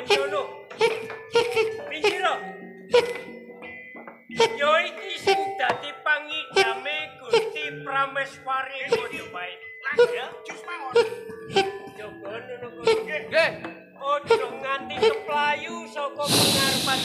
Kencono. Pinggiro. Yo iki sing dadi pangidame Gusti Prameswari Majapahit. Ya, Jus mawon. Coba ngono kuwi. Nggih. Ojo nganti keplayu saka pengarepan.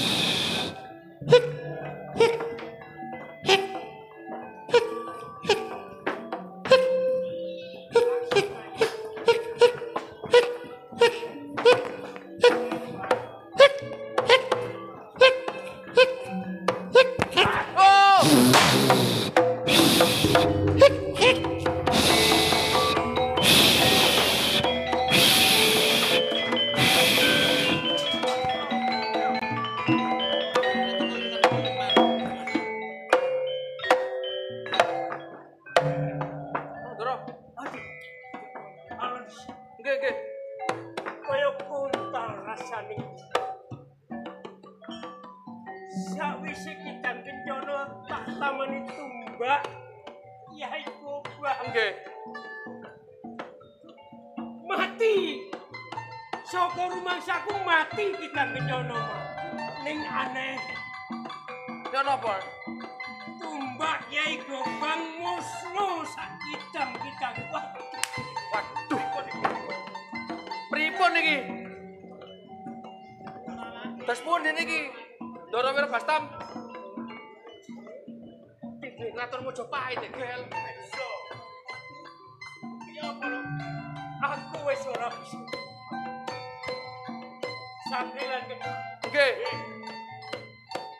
Oh! Ndoro. Aduh. Alus Nggih, nggih. kaya kuntal rasane. Sawise Kidang Kencana tak tamani tumbak Kyai Gobang. Nggih. Mati. Saka rumangsaku mati Kidang Kencana. Ning aneh Ya napa? tumbak Kyai Gobang musno sak kidang-kidang. Wah, Waduh. Pripun niki? Terus pundi niki? Ndoro Wira Bastam. Titik Kraton Mojopahit e, Gel. Iso. Iya apa lho? Aku wis ora bisa. Sakri lan Kencana. Nggih.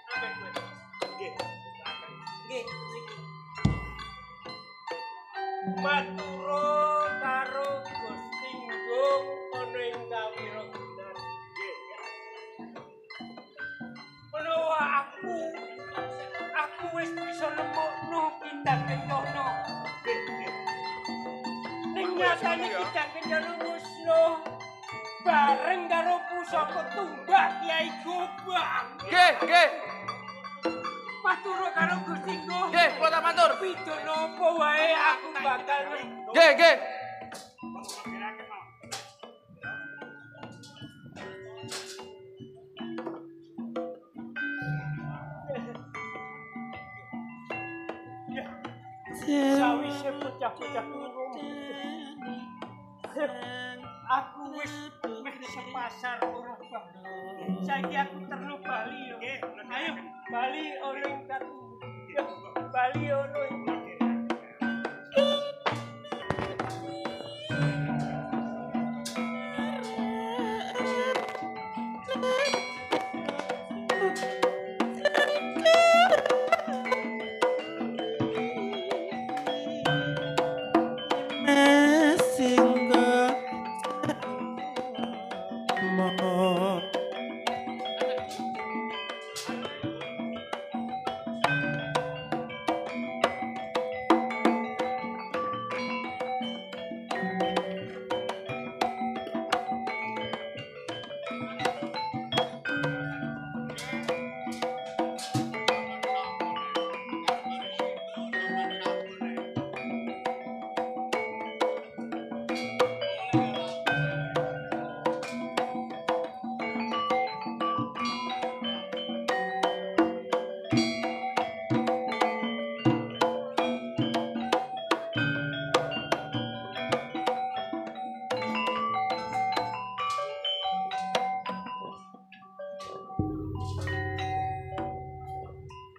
Sampai kowe. Nggih. Nggih, niki. Matura karo Gusti Nggung ana ing Kawiragunan. Nggih. Menawa aku wis bisa nemokno Kidang Kencana. Nggih, nggih. Ning nyatane Kidang Kencana musna bareng karo pusaka tumbak Kyai Gobang. Nggih, nggih. Matura karo Gusti Nggung. Nggih, kula tak matur. Pidana apa wae aku bakal Nggih, nggih. Sawise bocah-bocah urung. Aku wis meh sepasar ora Bang. Saiki aku ternu bali yo. Ayo bali ono ing katu. Yo, bali ono ing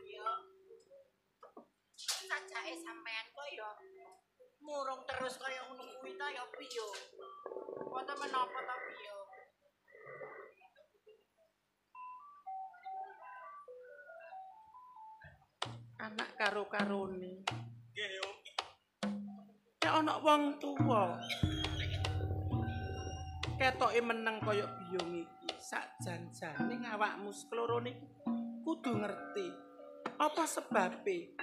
Yo. Sajake sampean kok yo murung terus kaya ngono kuwi ta ya piye? Wonten menapa ta piye? Anak karo-karone. Nggih, yo. Nek ana wong tuwa ketoke meneng kaya biyung iki, sakjan-jane awakmu seklorone iki kudu ngerti apa sebabe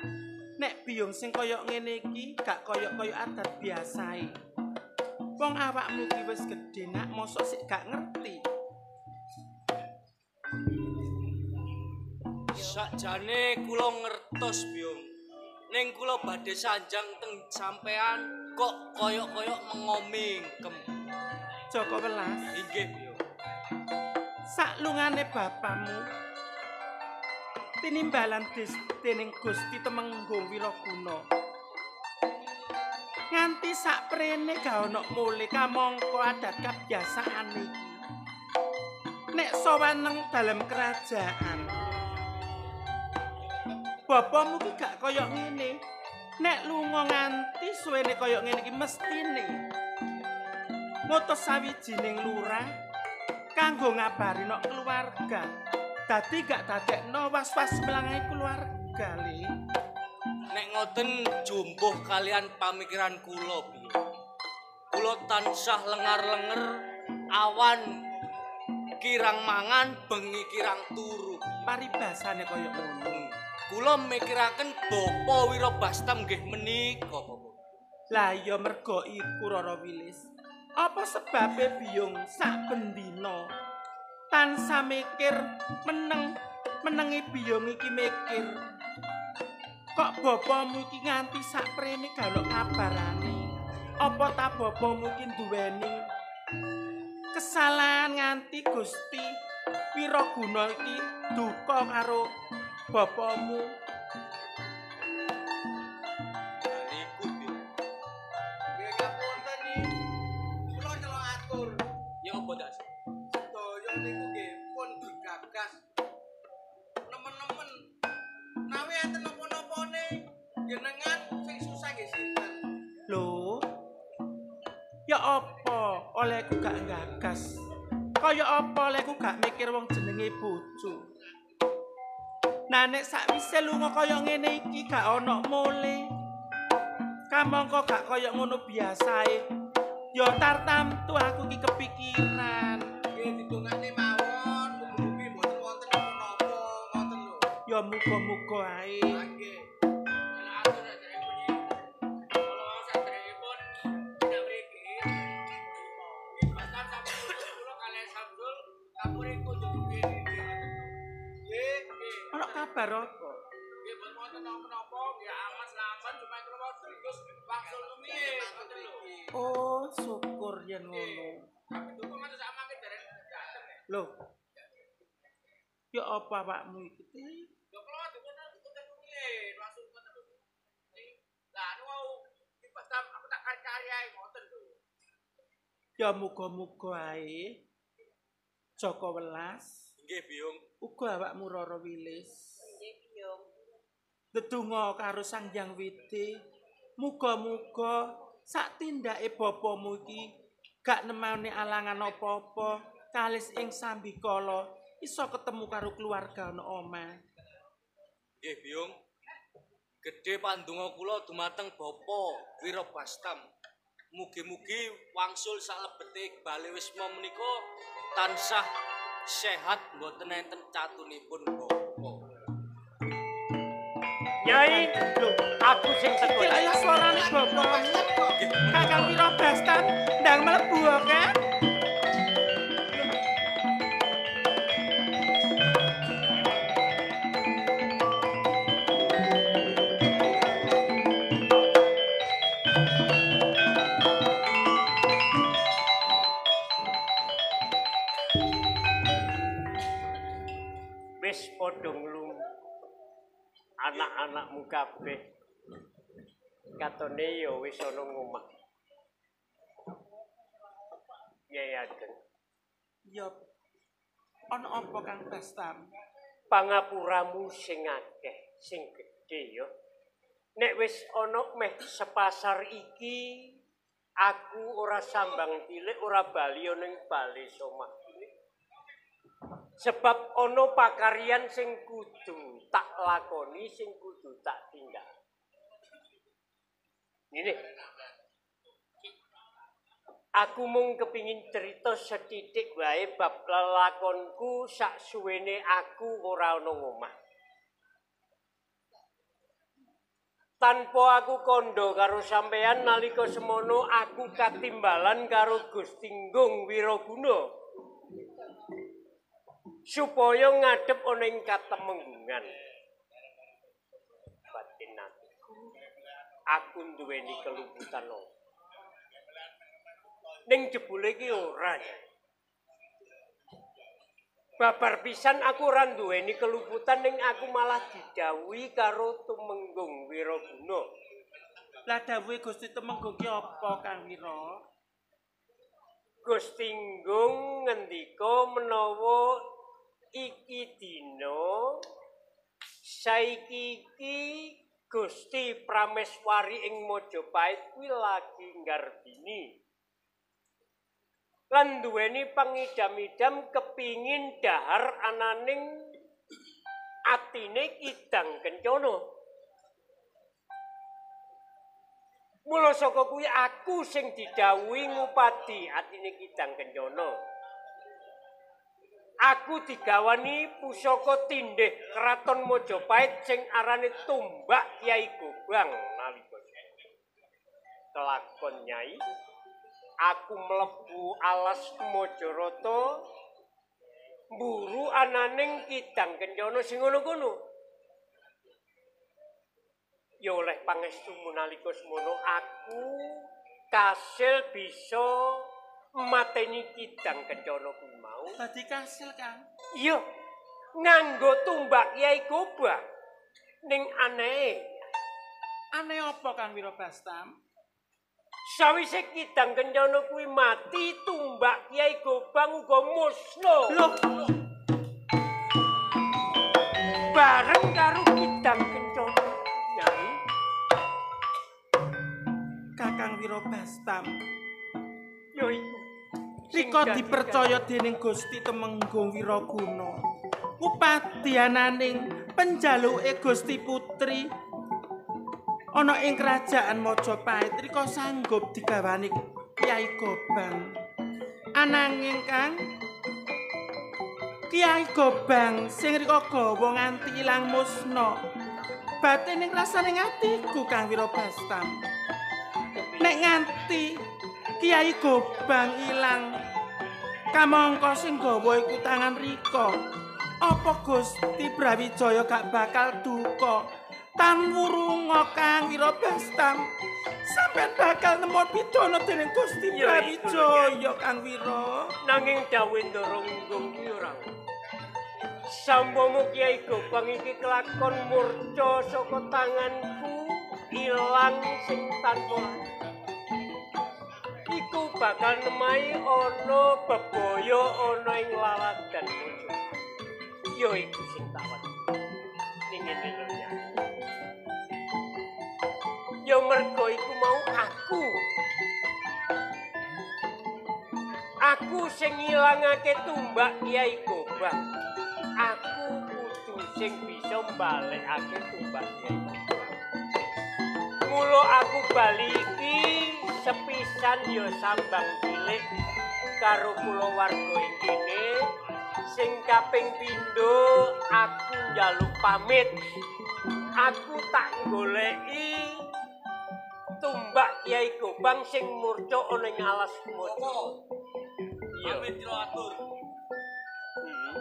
nek biyung sing kaya ngene iki gak kaya-kaya adat biasae. Wong awakmu ki wis gedhe nak, mosok sik gak ngerti. Sakjane kula ngertos, Byung. Ning kula badhe sanjang teng sampean kok koyok-koyok mengomingkem. Joko Welas, Inggih, Byung. Saklungane bapamu tinimbalan dening Gusti Temenggung Wiraguna. Nganti sakprene gak ana mule kamangka adat kabiasaan iki. Nek sowan nang dalem kerajaan, bapamu ki gak kaya ngene. Nek lunga nganti suwene kaya ngene iki mestine ngutus sawijining lurah kanggo ngabari nok keluarga. Dadi gak dadekno was-was melangae keluarga le. Nek ngoten jumbuh kalian pamikiran kula, Biyung. Kula tansah lengar-lenger awan kirang mangan, bengi kirang turu. Paribasane kaya ngono. Kula mikiraken Bapa Wirabastam nggih menika, Bapak. Lah ya mergo iku Rara Wilis. Apa sebabe Biyung saben dina tansah mikir meneng menengi Biyung iki mikir. Kok bapamu iki nganti sakprene gak ono kabarane? Apa ta bapamu iki duweni kesalahan nganti Gusti Wiraguna iki duka karo bapamu? Lah niku, Biyung. Nggih ngapunten iki. Kula nyelok atur. Ya apa das? Sedaya niku nggih pun digagas. Nemen-nemen nawi enten napa-napane jenengan sing susah nggih sinten. Lho. Ya apa olehku gak gagas? Kaya apa olehku gak mikir wong jenenge bojo? Nah nek sakwise lunga kaya ngene iki gak ana mule. Kamangka gak kaya ngono biasae. Ya tartamtu aku iki kepikiran. Nggih didongakne mawon, mugi-mugi mboten wonten napa-napa ngoten lho. Ya muga-muga ae. Ah nggih. Ana kabar apa? Nggih mboten wonten napa-napa, nggih aman selamat cuma kula terus wangsul rumiyin ngoten lho. Oh, syukur yen ngono. Tapi dukung ngantos sak mangke dereng dateng. Lho. Ya apa awakmu iki? Lho kula dukung dukung rumiyin wangsul ngoten lho. Lah anu wau iki Bastam aku tak kari-kari ae ngoten lho. Ya muga-muga ae. Joko welas. Nggih, Biyung. Uga awakmu Rara Wilis. Nggih, Biyung. Ndedonga karo Sang Hyang Widi. Muga-muga sak tindake bapamu iki gak nemani alangan apa-apa, kalis ing sambikala iso ketemu karo keluarga ana omah. Nggih, Biyung. Gedhe pandonga kula dumateng Bapa Wirabastam. Mugi-mugi wangsul salebete bale wisma menika tansah sehat mboten enten catunipun bapa. Nyai, Lho, aku sing teko. iki lha ya suarane bapamu. Kakang Wirabastam ndang mlebu kan? Wis padha nglung anak-anakmu kabeh. Katone ya wis ana ngomah. Nyai Ageng, Ya ana apa Kang Bastam? pangapuramu sing akeh, sing gedhe ya. Nek wis ana meh sepasar iki, aku ora sambang tilik, ora bali ning bale somah. Sebab ana pakaryan sing kudu tak lakoni, sing kudu tak tindak. Ngene. Aku mung kepingin cerita sethithik wae bab lelakonku sak suwene aku ora ana ngomah. Tanpa aku kandha karo sampeyan nalika semono aku katimbalan karo Gusti Nggung Wiraguna. Supaya ngadhep ana ing katemenggungan. Batin atiku aku duweni keluputan apa. Ning jebule iki ora. Babar pisan aku ora nduweni keluputan ning aku malah didhawuhi karo Tumenggung Wiraguna. Lah dawuhe Gusti Tumenggung ki apa, Kang Wira? Gusti Nggung ngendika menawa iki dina saiki iki Gusti Prameswari ing Majapahit kuwi lagi nggarbini. Lan duweni pangidam-idam kepingin dahar ananing atine Kidang Kencana. Mula saka kuwi aku sing didhawuhi ngupadi atine Kidang Kencana. Aku digawani pusaka tindhih Kraton Majapahit sing arane Tumbak Kyai Gobang nalika kelakon Nyai. Aku mlebu alas Majarata mburu ananing Kidang Kencana sing ngono kono. Ya oleh pangestumu nalika semono aku kasil bisa mateni Kidang Kencana kuwi mau. Dadi kasil, Kang. Iya, nganggo tumbak Kyai Gobang. Ning anehe, Aneh apa, Kang Wira Bastam? sawise Kidang Kencana kuwi mati, tumbak Kyai Gobang uga musna. Loh, bareng karo Kidang Kencana, Nyai. Kakang Wira Bastam. Ya iku. Sing Rika dadi dipercaya dening Gusti Tumenggung Wiraguna. Upadi ananing penjaluke Gusti Putri ana ing kerajaan Majapahit rika sanggup digawani Kyai Gobang. Ananging Kang, Kyai Gobang sing rika gawa nganti ilang musna. Batine rasane atiku Kang Wira Bastam. Nek nganti Kyai Gobang ilang, kamangka sing gawa iku tangan rika. Apa Gusti Brawijaya gak bakal duka? Tan wurunga Kang Wira Bastam, sampeyan bakal nemu pidana dening Gusti Ya, iku lho, Brawijaya Kang Wira. Nanging dawuhe Ndara Nggung kuwi ora. Sampama Kyai Gobang iki kelakon murca saka tanganku ilang sing tanpa iku bakal nemahi ana bebaya ana ing laladan bojo. Ya iku sing tak wedi. Ning ngene lho Nyai. Ya mergo iku mau aku. Aku sing ngilangake tumbak Kyai Gobang. Aku kudu sing bisa mbalekake tumbak Kyai Gobang. Mula aku bali iki sepisan ya sambang cilik karo kulawarga ing kene. Sing kaping pindho aku njaluk pamit. Aku tak goleki tumbak Kyai Gobang sing murca ana ing alas Mojo. Bapak, Iya. pamit kula atur. Heeh.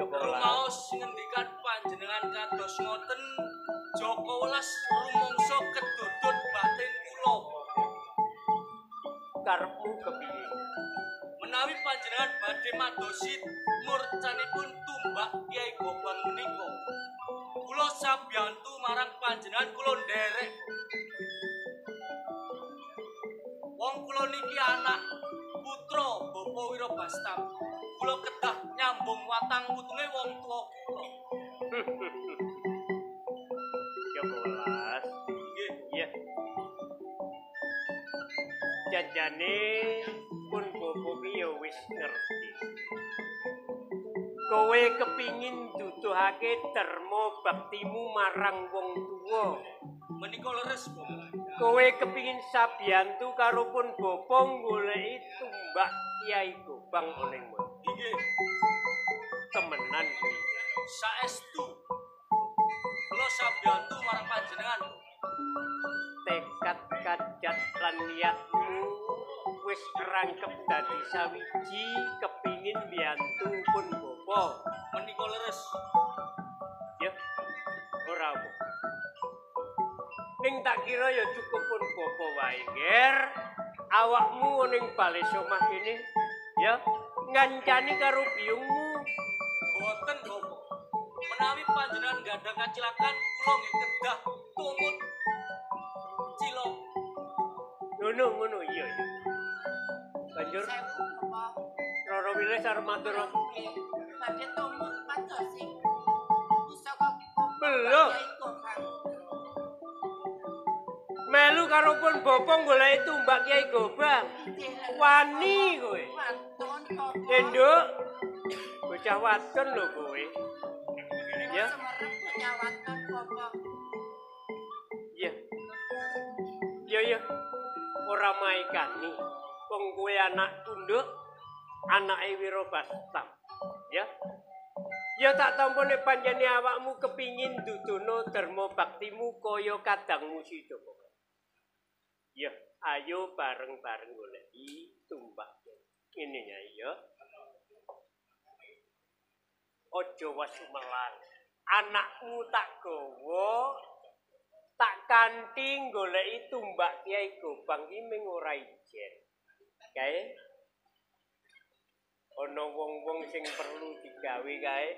Joko Welas. Rumaos ngendikan panjenengan kados ngoten, Joko Welas rumangsa kedudut batin kula. Karepmu kepiye? Menawi panjenengan badhe madosi murcanipun tumbak Kyai Gobang menika, kula sabiyantu marang panjenengan kula nderek. Wong kula niki anak putra Bapak Wira Bastam. Kula kedah nyambung watang wutunge wong tuwa kula. Joko Welas. Nggih. Iya. Jajane pun bobo ki ya wis ngerti. Kowe kepingin duduhake dharma baktimu marang wong tuwa. Menika leres, Bapak. Kowe kepingin sabiyantu karo pun bapa goleki tumbak Kyai Gobang ana ing Mojo. Nggih. Temenan kuwi. Saestu kula sabiyantu marang panjenengan. Tekad kajat lan niatmu wis kerangkep dadi sawiji kepingin biyantu pun bapa. Menika leres. Ya, ora apa. Ning tak kira ya cukup pun bapa wae, Ger. Awakmu ning bale omah kene, ya, Ngancani karo biyungmu. Boten Bapak. Menawi panjenengan gadah kacilakan kula nggih kedah tumut cilok. Ngono ngono iya iya. Banjur Sewu Bapak. Roro Wilis arep matur apa? Nggih, badhe tumut madosi pusaka Belum. Kyai Gobang. Melu karo pun bapa goleki tumbak Kyai Gobang. Nggih, leres, Wani Bapak. kowe. Waton Bapak. Nduk. Bocah wadon lho kowe. Ya. Semerep bocah wadon Bapak. Iya. Iya iya. Ora maikani. Wong kowe anak tunduk, anake Wirabastam. Ya. Ya tak tampa nek pancene awakmu kepingin dudono dharma baktimu kaya kadangmu Sida. Ya, ayo bareng-bareng goleki tumbak. Ngene ya, ya. Aja wasumelan. Anakmu tak gawa tak kanthi goleki tumbak Kyai Gobang ki ming ora ijen. Kae ana wong-wong sing perlu digawe kae.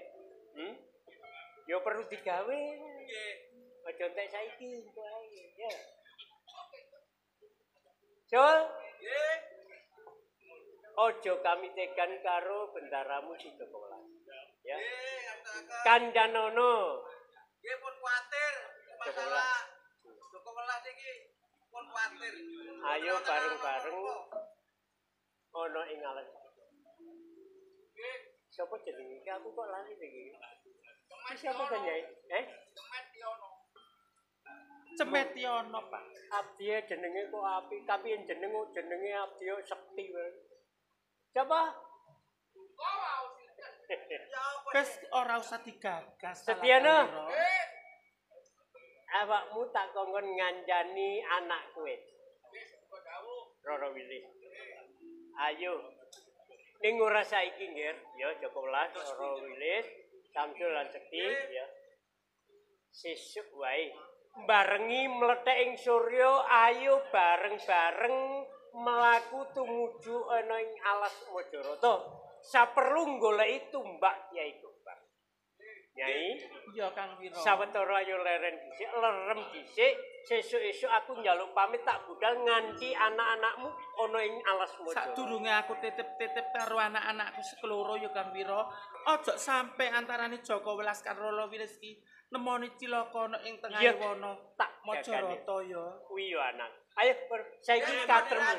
Ya perlu digawe. Nggih. Aja entek saiki engko ae, ya. Jol, Nggih. aja kami tegan karo bendaramu Sida Welas. Ya. Nggih, ngaturaken. Kandhanono. Nggih pun kuwatir masalah Joko Welas iki pun kuwatir. Ayo bareng-bareng ana ing alas. Nggih. Siapa jenenge iki? Aku kok lali iki. Iki siapa kan Nyai? Eh? Cemetiono. Cemetiono, Pak. Abdi jenenge kok apik, tapi jeneng jenenge abdi kok sekti wae. Siapa? Ya apa? Wis ora usah digagas. Setiano. Salah Nggih. Awakmu tak kongkon ngancani anak kowe. Nggih, kok dawuh. Roro Wilis. Ayo. Ning ora saiki nggih, ya Joko Welas, Roro Wilis, Samsul lan Sekti ya. Sesuk wae barengi mlethek ing surya, ayo bareng-bareng mlaku tumuju ana ing alas Majarata. Saperlu goleki tumbak Kyai Gobang. Nyai, Iya, Kang Wiro. sawetara ayo leren dhisik, lerem dhisik, sesuk-esuk aku njaluk pamit tak budal nganti anak-anakmu ana ing alas Majarata. Sadurunge aku titip-titip karo anak-anakku sekeloro ya Kang Wiro, aja sampe antarane Joko Welas karo Roro Wilis ki nemoni cilaka ana ing tengah Iya, wana tak Majarata ya. Kuwi yo anak. Ayo saiki katermu.